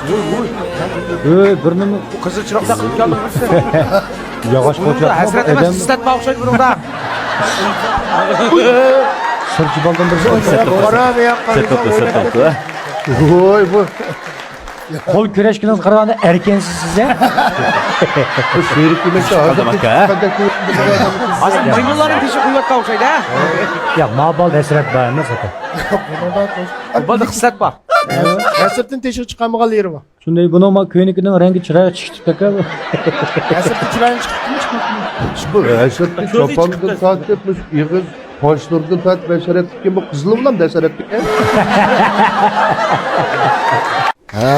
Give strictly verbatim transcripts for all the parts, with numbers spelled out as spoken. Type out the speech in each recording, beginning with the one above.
ئۆي، بىر نېمە؟ قىزىل چىراغدا قىلىپ كەلدىڭ. ياغاچ قوچاق. ھەسرەت ئەمەس، ئادەم ئىسلەتمە ئوخشايدۇ بۇنىڭدا. سىرچىبالدىن بىر سەت توپلا، سەت توپلا. ۋوي، بۇ. قول كۈرەشكىنىڭىزگە قارىغاندا ئەركەنسىز سىز، ھە؟ بۇ شېرىك يېمەكتە ھازىر. ھازىر مايمۇنلارنىڭ تېشى قۇيۇۋاتقان ئوخشايدۇ، ھە؟ ياق، ما بالدا ھەسرەت بار ئەمەس، ئاكا. بۇ بالدا خىسلەت بار. ھەسرەتتىن تېشىغا چىقالمىغانلىرى بار. شۇنداق، بۇنىڭ ما كۆينىكىنىڭ رەڭگى چىرايى چىقىپتۇ، ئاكا. ھەسرەتتىن چىرايى چىقىپتۇ. بۇ ھەسرەتتىن چاپاندىن تارتىپ، مۇشۇ ئېغىز قاشلىرىدىن تارتىپ ھەسرەتلىككەن، بۇ قىزىلى بىلەن ھەسرەتلىككەن. ھە،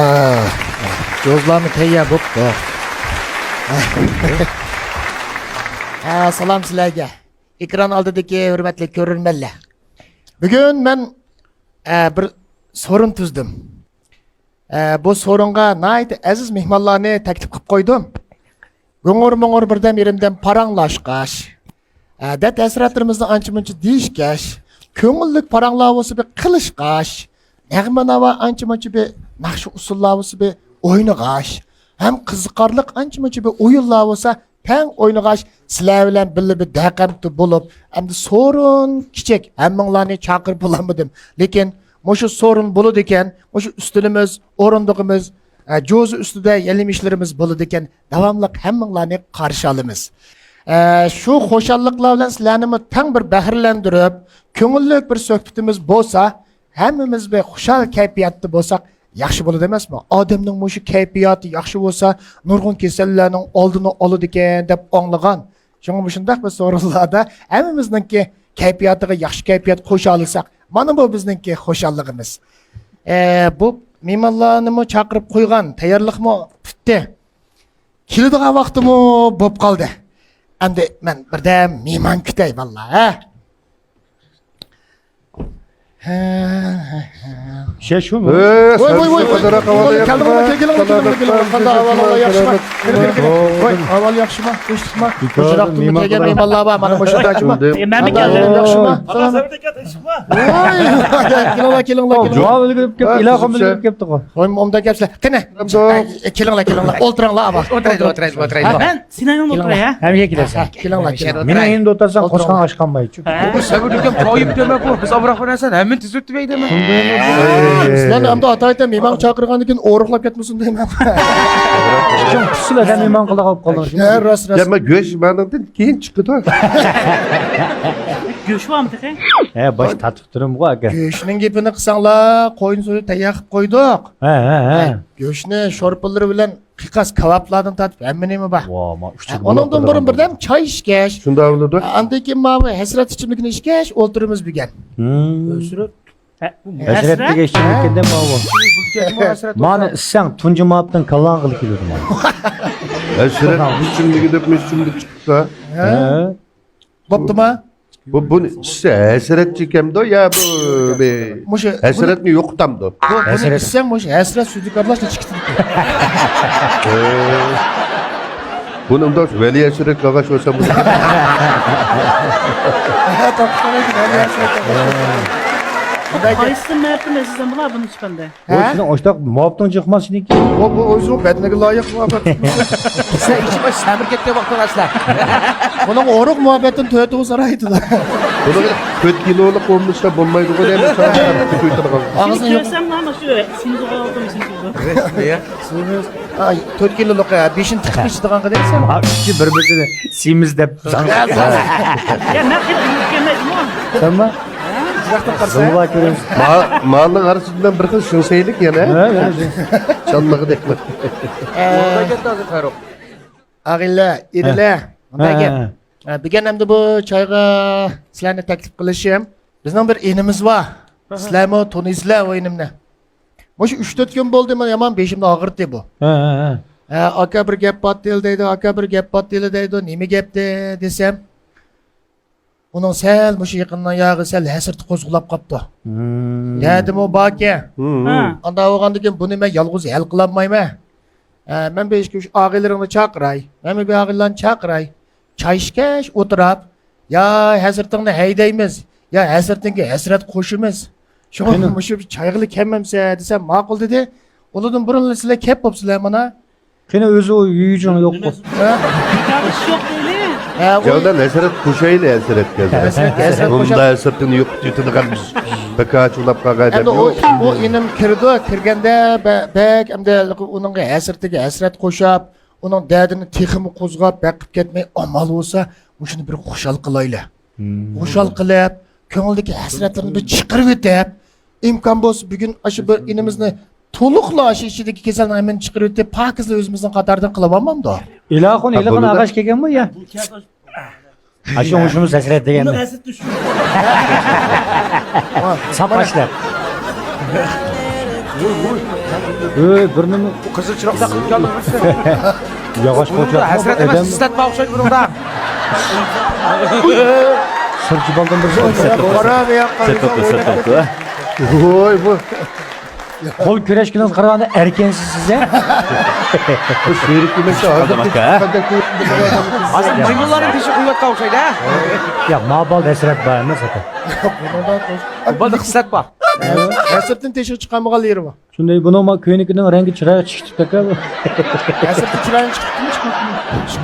جوزلارمۇ تەييار بوپتۇ. ھە، سالام سىلەرگە. ئېكران ئالدىدىكى ھۆرمەتلىك كۆرۈرمەنلەر. بۈگۈن مەن، ئە، بىر سورۇن تۈزدۈم. ئە، بۇ سورۇنغا ناھايىتى ئەزىز مېھمانلارنى تەكلىپ قىلىپ قويدۇم. گۇڭۇر مۇڭۇر بىردەم يېرىمدەم پاراڭلاشقاچ، ئە، دەرد ھەسرەتلىرىمىزنى ئانچە مۇنچە دېيىشكەچ، كۆڭۈللۈك پاراڭلار بولسا بىر قىلىشقاچ، نەغمە ناۋا ئانچە مۇنچە بىر ناخشا ئۇسسۇللار بولسا بىر ئوينىغاچ، ھەم قىزىقارلىق ئانچە مۇنچە بىر ئويۇنلار بولسا پەڭ ئوينىغاچ، سىلەر بىلەن بىللە بىر دەقەمتى بولۇپ، ئەمدى سورۇن كىچىك، ھەممىڭلارنى چاقىرىپ بولالمىدىم. لېكىن مۇشۇ سورۇن بولىدىكەن، مۇشۇ ئۈستىلىمىز، ئورۇندۇقىمىز، ئە، جوزا ئۈستىدە يەل يېمىشلىرىمىز بولىدىكەن، داۋاملىق ھەممىڭلارنى قارشى ئالىمىز. ئە، شۇ خۇشاللىقلار بىلەن سىلەرنىمۇ تەڭ بىر بەھرىلەندۈرۈپ، كۆڭۈللۈك بىر سۆھبىتىمىز بولسا، ھەممىمىز بىر خۇشال كەيپىياتتا بولساق ياخشى بولىدۇ ئەمەسمۇ؟ ئادەمنىڭ مۇشۇ كەيپىياتى ياخشى بولسا، نۇرغۇن كېسەللەرنىڭ ئالدىنى ئالىدىكەن دەپ ئاڭلىغان. شۇڭا مۇشۇنداق بىر سورۇنلاردا ھەممىمىزنىڭكى كەيپىياتىغا ياخشى كەيپىيات قوشالىساق، مانا بۇ بىزنىڭكى خۇشاللىقىمىز. ئە، بۇ مېھمانلارنىمۇ چاقىرىپ قويغان، تەييارلىقمۇ پۈتتى. كېلىدىغان ۋاقتىمۇ بوپ قالدى. ئەمدى مەن بىردەم مېھمان كۈتەي، بالىلار، ھە؟ شۇمۇ؟ ۋوي، ۋوي، ۋوي، ۋوي. كەلدىڭلار، كەلدىڭلار، كەلدىڭلار. قانداق ئەھۋالىڭلار، ياخشىما؟ كىرىڭ، كىرىڭ، كىرىڭ. ۋوي، ئەھۋال ياخشىما؟ تىنچلىقمۇ؟ مۇشۇنداق كەلگەن مېھمانلار بار، مانا مۇشۇنداق. مەنمۇ كەلدىم. ياخشىما؟ ۋوي، كېلىڭلار، كېلىڭلار، كېلىڭلار. جاۋاب ئېلىپ كەپ، ئىلاھىم ئېلىپ كەپتىغۇ. ۋوي، ئوبدان كەپسىلەر. قېنى. كېلىڭلار، كېلىڭلار. ئولتۇراڭلار، ئاۋا. ئولتۇرايلى، ئولتۇرايلى، ئولتۇرايلى. مەن سېنىڭ يېنىڭدا ئولتۇراي، ھە؟ ھەممىگە كېلەسەن. كېلىڭلار، كېلىڭلار. مېنىڭ يېنىمدا ئولتۇرساڭ، قوشقاڭ ئاچقان بايچۇ. بۇ سەبىر ئاكام قايىپ دېمەك بۇ. بىز ئامراق بىر نەرسە ھەممىنى تۈزۈتۈپ ئەيدىمەن. سىلەرنى ئەمدى ئاتايتەن مېھمان چاقىرغاندىن كېيىن ئورۇقلاپ كەتمىسۇن دەيمەن. چوڭ پىسسىلەر مېھمان قىلىدىغان قالدىڭ. ھە، راست، راست. يا، مەن گۆش مانىڭدىن كېيىن چىقىدۇ. گۆش بارمۇ تېخى؟ ھە، باش تارتىپ تۇرۇمغۇ ئاكا. گۆشنىڭ گېپىنى قىلساڭلار، قوينى سويۇپ تەييار قىلىپ قويدۇق. ھە، ھە، ھە. گۆشنى شورپىلىرى بىلەن قىيقاس كاۋاپلاردىن تارتىپ ھەممە نېمە بار. ۋا، ما ئۈچ ھە، ئۇنىڭدىن بۇرۇن بىردەم چاي ئىچكەچ، شۇنداق بولىدۇ. ئاندىن كېيىن ماۋۇ ھەسرەت ئىچىملىكىنى ئىچكەچ ئولتۇرىمىز بۈگۈن. ھەسرەت؟ ھەسرەت دېگەن ئىچىملىككەندە ماۋۇ. مانا ئىچسەڭ تۇنجى ماپتىن كاللاڭغىلا كېلىدۇ مانا. ھەسرەت ئىچىملىكى دەپ ئىچىملىك چىقىپتۇ. ھە. بوپتۇما؟ بۇ، بۇنى ئىچسە ھەسرەت چېكەمدۇ يا بۇ بىر مۇشۇ ھەسرەتنى يوقىتامدۇ؟ بۇ، بۇنى ئىچسەڭ مۇشۇ ھەسرەت سۈيدۈك ئابلاشنى چىقىتىدۇ. بۇنى ئۇنداق ۋەلى ھەسرەت قالغاچ بولسا بۇ. قايسى مەپتىن ئەزىزەم بۇلار بۇنى چىققاندا؟ ھە؟ ئۇ سېنىڭ ئاشتاق ماپتىڭ چىقماس سېنىڭكى. بۇ، بۇ ئۆزىنىڭ بەدىنىگە لايىق مۇھەببەت. سەن ئىچىپ سەمرىپ كەتكەن ۋاقتىڭ ئەسلە. بۇنىڭ ئورۇق مۇھەببەتتىن تۆتىۋى سارايتىدا. بۇنىڭ تۆت كىلولۇق بولمىسا بولمايدىغۇ دەيمەن. ئاغزىنى يۇق. كۆرسەم مانا شۇ سىمزىغا ئالدىم، سىمزىغا. ئاي، تۆت كىلولۇق، بېشىنى تىقىپ ئىچىدىغان قىلىسەن. ھا، ئۈچى بىر-بىرىنى سېمىز دەپ. يا، مەن خېلى ئۈنلۈك كەلمەيدىمۇ؟ سەنمۇ؟ يىراقتىن قارىسا. زىلۋا كۆرۈنۈش. ما-، مالنىڭ ئارىسىدىن بىر خىل شىڭسەيلىك يەنە. ھە، يەنە شىڭ. چالمىغىدەك. ئە، ئاغىلە، ئېرىلە. مۇنداق گەپ. ھە. ئە، بۈگۈن ئەمدى بۇ چايغا سىلەرنى تەكلىپ قىلىشىم. بىزنىڭ بىر ئىنىمىز بار. سىلەرمۇ تونۇيسىلەر ئۇ ئىنىمنى. مۇشۇ ئۈچ تۆت كۈن بولدى، مانا يامان بېشىمنى ئاغرىتتى بۇ. ھە، ھە، ھە. ھە، ئاكا بىر گەپ باتتىلى دەيدۇ، ئاكا بىر گەپ باتتىلى دەيدۇ، نېمە گەپتى دېسەم، ئۇنىڭ سەل مۇشۇ يېقىننىڭ ياغى سەل ھەسرىتى قوزغىلاپ قاپتۇ. دەردىمۇ باركەن. ھە. ئانداق بولغاندىكىن بۇنى مەن يالغۇز ھەل قىلالمايمەن. ھە، مەن بىر ئىككى ئۈچ ئاغىنىلىرىڭنى چاقىراي، مەن بىر ئاغىنىلەرنى چاقىراي. چاي ئىچكەچ ئولتۇراپ، يا ھەسرىتىڭنى ھەيدەيمىز، يا ھەسرىتىڭگە ھەسرەت قوشىمىز. شۇڭا مۇشۇ بىر چايغىلا كەلمەمسە دېسەم، ماقۇل دېدى. ئۇلاردىن بۇرۇنلا سىلەر كەپ بوپسىلەر مانا. قېنى ئۆزى ئۇ يۈجۈڭ يوق بۇ. ھە؟ ھە، ئۇ جاۋدان ھەسرەت قوشايلى، ھەسرەتكە ھەسرەت. ھەسرەت، ھەسرەت قوشاپ. بۇندا ھەسرەتتىن يوق يېتىدىغان بىز بەك ئاچچىقلاپ قالغان ئادەم ئەمدى ئۇ، يوق. ئۇ ئىنىم كىرىدۇ، كىرگەندە بە-، بەك ئەمدى ئۇنىڭغا ھەسرىتىگە ھەسرەت قوشاپ، ئۇنىڭ دەردىنى تېخىمۇ قوزغاپ، بەك قىلىپ كەتمەي، ئامال بولسا مۇشۇنى بىر خۇشال قىلايلى. خۇشال قىلىپ، كۆڭلىدىكى ھەسرەتلىرىنى بىر چىقىرىۋېتىپ، ئىمكان بولسا بۈگۈن ئاشۇ بىر ئىنىمىزنى تولۇقلا ئاشۇ ئىچىدىكى كېسەلنىڭ ھەممىنى چىقىرىۋېتىپ، پاكىزلا ئۆزىمىزنىڭ قاتارىدىن قىلىۋالمامدۇ؟ ئىلاخۇن، ھېلىقىنى ئاغاچ كەلگەنمۇ يا؟ ئاشۇ مۇشۇمۇ ھەسرەت دېگەننى. ساپاشلار. ئۆي، بىرنىمۇ قىزىل چىراغدا قىلىپ كەلدىڭ. ياغاچ قوچاق. ھەسرەت ئەمەس، ئادەم ئىسلەتمە ئوخشايدۇ بۇنىڭدا. سىرچى بالدىن بىر سەت توپتۇ، سەت توپتۇ. ۋوي، بۇ. قول كۈرەشكىنىڭىزگە قارىغاندا ئەركەنسىز سىز، ھە؟ بۇ شېرىك يېمەكتە ھازىر قالدىم ئاكا. ھازىر مايمۇنلارنىڭ تېشى قۇيۇۋاتقان ئوخشايدۇ، ھە؟ ياق، ما بالدا ھەسرەت بار ئەمەس ئاكا. بۇ بالدا خىسلەت بار. ھەسرەتتىن تېشىغا چىقالمىغان يېرى بار. شۇنداق، بۇنىڭ ما كۆينىكىنىڭ رەڭگى چىرايى چىقىپ كەتكەن. ھەسرەتتە چىرايى چىقىپتىمۇ چىقماپتىمۇ؟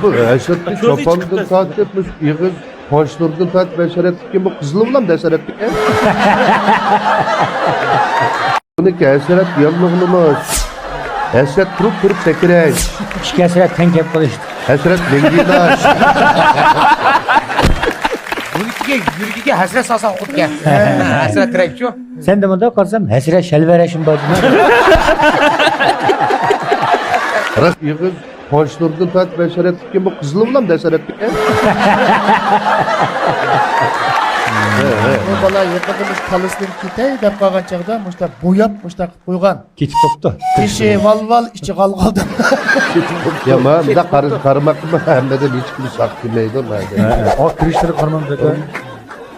بۇ ھەسرەتتە چوپاندىن تارتىپ، مۇشۇ ئېغىز قاچلىرىدىن تارتىپ ھەسرەتتىكەن، بۇ قىزىلمۇ ھەسرەتتىكەن. بۇنىڭكى ھەسرەت ياللۇغلىنىش. ھەسرەت تۇرۇپ تۇرۇپ سەكرەش. ئىككى ھەسرەت تەڭ كەپ قېلىش. ھەسرەت لىڭگىداش. بۇنىڭكىگە يۈرىكىگە ھەسرەت سالسا ئۇقىدىكەن. ھەسرەت تىرەكچۇ. سەندە مۇنداق قارىسام، ھەسرەت شەلۋەرەشمۇ بار. راست، ئېغىز قاچلىرىدىن تارتىپ ھەسرەتتىكەن، بۇ قىزىلمۇ ھەسرەتتىكەن. بۇ بالا يېقىندا مۇشۇ كاللىسىدىن كېتەي دەپ قالغان چاغدا مۇشۇنداق بوياپ، مۇشۇنداق قويغان. كېتىپ قاپتۇ. تېشى ۋال-ۋال، ئىچى غال-غال دەپ. يا، مانا مۇنداق قارىسا، قارىماققىمۇ ھەممىدىن ھېچكىم ساق كېلمەيدۇ، مانا. ھە، ھە. ئا، كىرىشلىرى قارىمامدۇ ئاكا؟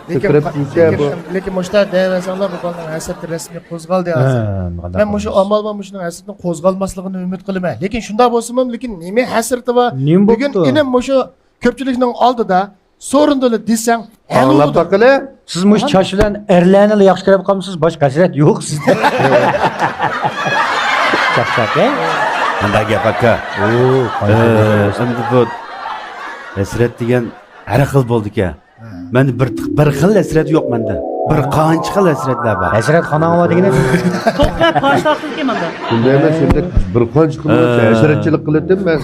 لېكىن، كۆكرەك لېكىن، لېكىن مۇشۇنداق دەۋەرسەڭلار، بۇ بالىنىڭ ھەسرىتى رەسمىي قوزغالدى ھازىر. ھە، مەن مۇشۇ ئامال بىلەن مۇشۇنىڭ ھەسرىتىنى قوزغالماسلىقىنى ئۈمىد قىلىمەن. لېكىن شۇنداق بولسىمۇ، لېكىن نېمە ھەسرىتى بار؟ نېمە بوپتۇ؟ بۈگۈن ئىنىم مۇشۇ كۆپچىلىكنىڭ ئالدىدا سورۇندىلا دېسەڭ، ھەل بولىدۇ. ئاڭلاپ باقىلى. سىز مۇشۇ چاچ بىلەن ئەرلەرنىلا ياخشى كۆرۈپ قالمىسىز، باشقا ھەسرەت يوق سىزدە. چاقچاق، ھە؟ قانداق گەپ، ئاكا؟ ئەمدى بۇ ھەسرەت دېگەن ھەر خىل بولىدىكەن. مەندە بىر، بىر خىل ھەسرەت يوق مەندە. بىر قانچە خىل ھەسرەتلەر بار. ھەسرەتخاناڭ بار دېگىنى؟ توقلاپ پاش تاقتىكەن مەندە. شۇنداق ئەمەس، شۇنداق بىر قانچە خىل ھەسرەتچىلىك قىلىۋەتتىم مەن.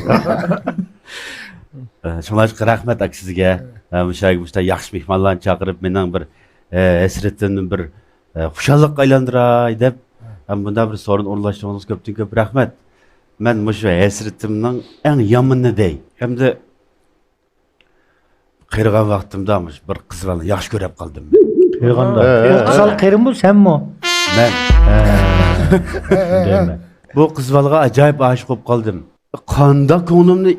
ئە، شۇڭلاشقا رەھمەت ئاكا سىزگە. ئە، مۇشۇ يەرگە مۇشۇنداق ياخشى مېھمانلارنى چاقىرىپ، مېنىڭ بىر، ئە، ھەسرىتىمنى بىر، ئە، خۇشاللىققا ئايلاندۇراي دەپ، ھەم بۇنداق بىر سورۇن ئورۇنلاشتۇرغىنىڭىزغا كۆپتىن كۆپ رەھمەت. مەن مۇشۇ ھەسرىتىمنىڭ ئەڭ يامىنىنى دەي. ئەمدى قېرىغان ۋاقتىمدا مۇشۇ بىر قىز بالىنى ياخشى كۆرۈپ قالدىم. قېرىغاندا؟ ھە، ھە، ئۇ قىز ھە. بالا قېرىمۇ، سەنمۇ؟ مەن. ھە. دەيمەن. بۇ قىز بالىغا ئاجايىپ ئاشىق بولۇپ قالدىم. قانداق كۆڭلۈمنى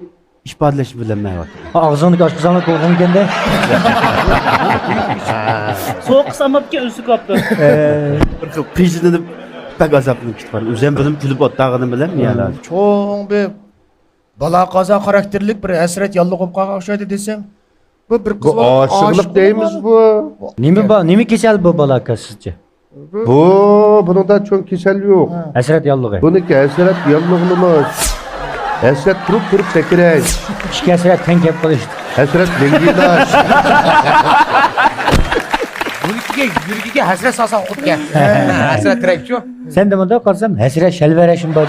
ئىپادىلەشنى بىلەلمەيۋاتىمەن. ئاغزىڭدىكى ئاشقازانلىق بولغانكەندە. سوغۇق قىس ئامماپتىكەن، ئۈنسۈك بوپتۇ. بىر خىل قىينىلىپ، بەك ئازابلىنىپ كېتىپ بارىمەن. ئۆزۈم بىلىم كۈلۈپ ئولتۇرغىنىم بىلەن يەنە. چوڭ بىر بالا قازا خاراكتېرلىك بىر ھەسرەت ياللۇغ بولۇپ قالغان ئوخشايدۇ دېسەم. بۇ بىر قىز بۇ ئاشىقلىق دەيمىز بۇ. نېمە بار؟ نېمە كېسەل بۇ بالا سىزچە؟ بۇ، بۇنىڭدا چوڭ كېسەل يوق. ھەسرەت ياللۇغى. بۇنىڭكى ھەسرەت ياللۇغلىنىش. ھەسرەت تۇرۇپ تۇرۇپ سەكرەش. ئىككى ھەسرەت تەڭ كەپ قېلىش. ھەسرەت لىڭگىداش. بۇنىڭكىگە يۈرىكىگە ھەسرەت سالسا ئۇقىدىكەن. ھەسرەت تىرەكچۇ. سەندە مۇنداق قارىسام، ھەسرەت شەلۋەرەشمۇ بار.